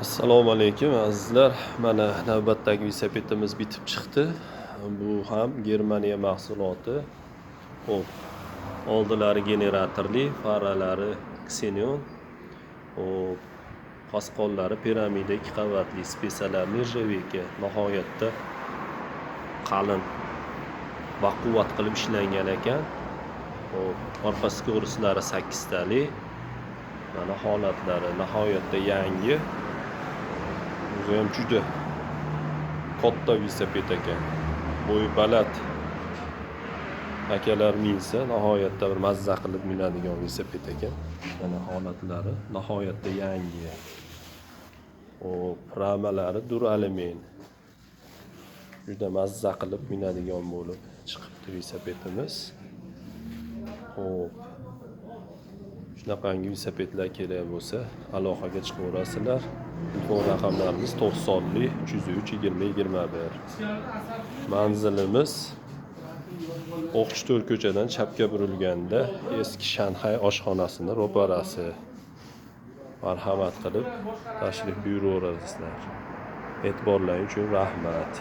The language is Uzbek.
Assalomu alaykum, azizlar. Mana navbatdagi velosipedimiz bitib chiqdi. Bu ham Germaniya mahsuloti. Xo'p, oldilari generatorli, faralari ksenon. Xo'p, qosqonlari piramida 2 qavatli, спица lar нержавейка, nihoyatda qalin, baquvvat qilib ishlangan ekan. Xo'p, orqa скорость lari 8 tali. Mana holatlari nihoyatda yangi. O'zi ham juda katta velosiped ekan. Bo'yi baland akalar minsa, nihoyatda bir mazza qilib minadigan velosiped ekan. Mana holatlari nihoyatda yangi. Xo'p, ramalari duralumin. Juda mazza qilib minadigan bo'lib chiqibdi velosipedimiz. Xo'p. Shunaqangi velosipedlar kerak bo'lsa, aloqaga chiqaverasizlar. Telefon raqamlarimiz 90 303 20 21. Manzilimiz O'qchi 4 ko'chadan chapga burilganda eski Shanxay oshxonasini ro'parasi. Marhamat qilib tashrif buyuraverasizlar. E'tiborlaring uchun rahmat.